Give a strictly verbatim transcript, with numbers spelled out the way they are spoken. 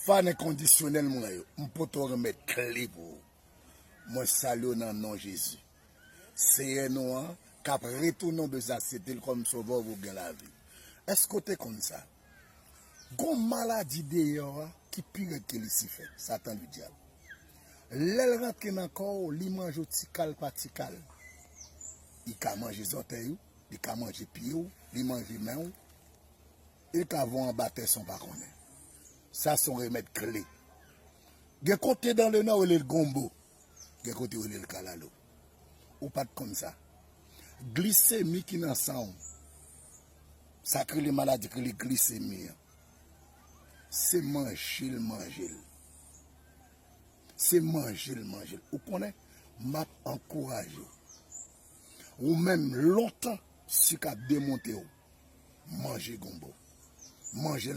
Fan enkondisyonèl mwen yo, m pote w remèd kle pou ou. Mwen salye w nan non Jezi. Seyè nou an, k ap retounen w bezwen aksepte l kòm sovè w pou w gen lavi. Èske w te konn sa? Gon maladi deyò a ki pi rèd ke Lisifè, Satan Ledyab. Lè l rantre nan kò w, li manje w ti kal pa ti kal. Li ka manje zòtèy ou, li ka manje pye w, li manje men w. Li ka voye w anba tè san w pa konnen. Sa se yon remèd kle. Gen kote dan le nò yo rele l gonbo. Gen kote yo rele l kalalo. Ou pa t konn sa. Glisemi ki nan san w. Sa k rele maladi k rele glisemi an. Se manje l manje l. Se manje l manje l. Ou konnen, m ap ankouraje w. Ou menm lontan sik ap demonte w. Manje gonbo. Manje l